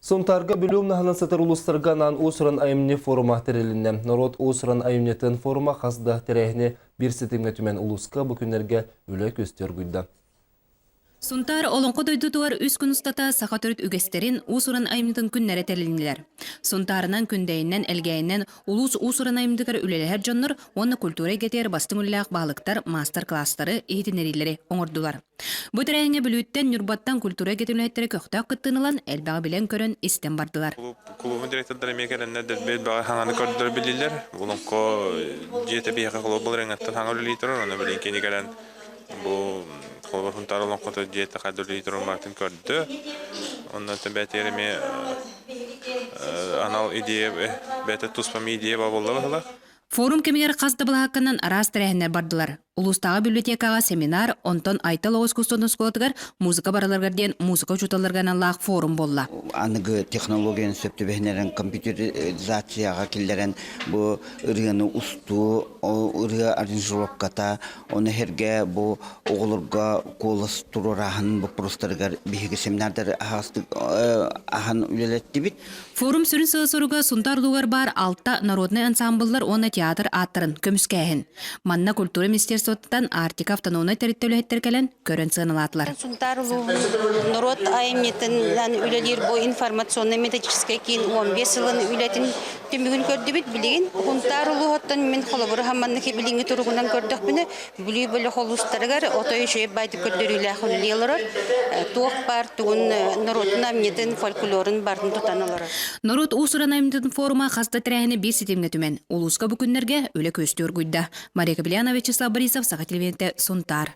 Сунтаарга Бүлүү умнаһынан сытар улуустарга анаан уус-уран айымньы форума тэрилиннэ. Норуот уус-уран айымньытын форума хас да тэрээһини биир ситимҥэ түмэн улууска бу күннэргэ үлэ күөстүү оргуйда. Сунтаар Олоҥхо дойдутугар үс күн устата саха төрүт үгэстэрин, уус-уран айымньытын күннэрэ тэрилиннилэр. Сунтаарынан, Күндэйинэн, Элгээйинэн улуус уус-уран айымньытыгар үлэлэһэр дьоннор уонна культура эйгэтигэр бастыҥ үлэлээх баһылыктар маастар-кылаастары, иһитиннэриилэри оҥордулар. Бу тэрээһиҥҥэ Бүлүүттэн, Ньурбаттан культура эйгэтин үлэһиттэрэ көхтөөх кыттыыны ылан, элбэҕи билэн-көрөн, истэн бардылар. Кулуубун директордара эмиэ кэлэннэр дэлби элбэҕи хаҥаны көрдөр билилэр. Олоҥхо дьиэтэ биһиэхэ холобур былырыыҥҥаттан хаҥа үлэлии турар, онно билигин кини кэлэн бу холобур Сунтаар олоҥхото дьиэтэ хайда үлэлии турарын барытын көрдө. Онно бэйэтигэр эмиэ анал идея бэйэтэ туспа идея буолла быһыылаах. Форум кэмигэр хас да былаһаакканан араас тэрээһиннэр бардылар. Улуустааҕы библиотекаҕа семинар, онтон Айтал оҕо искусствотын оскуолатыгар музыка барыларыгар диэн музыка учууталларыгар аналлаах форум буолла. Аныгы технологияны сөп түбэһиннэрэн компьютеризацияҕа киллэрэн бу ырыаны устуу, ырыа аранжировката, ону сэргэ бу оҕолорго куолас туруорааһын боппуруостарыгар биһиги семинардары аһаҕастык аһан үлэлэттибит. Форум сүрүн сыала-соруга Сунтаар улууһугар баар алта народнай ансаамбыллар уонна театр ааттарын көмүскээһин. Манна культура министерствотыттан Арктика автономнай тэрилтэ үлэһиттэрэ кэлэн көрөн сыаналаатылар. Сунтаар улууһун норуот айымньытынан үлэлиир бу информационно-методическай киин 15 сылын үлэтин түмүгүн көрдүбүт. Билигин Сунтаар улууһуттан мин холобуру маннык билиҥҥи туругунан көрдөхпүнэ, Бүлүү бөлөх улуустарыгар отой үчүгэй баайдык көрдөрүүлээх үлэлии олорор. Туох баар тугун норуотун айымньытын, фольклорун барытын тутан олорор. Норуот уус-уран айымньытын форума хас да тэрээһини биир ситимҥэ түмэн, улууска бу күннэргэ үлэ күөстүү оргуйда. Мария Кобельянова, Вячеслав Борисов, Саха телевидениетэ, Сунтаар.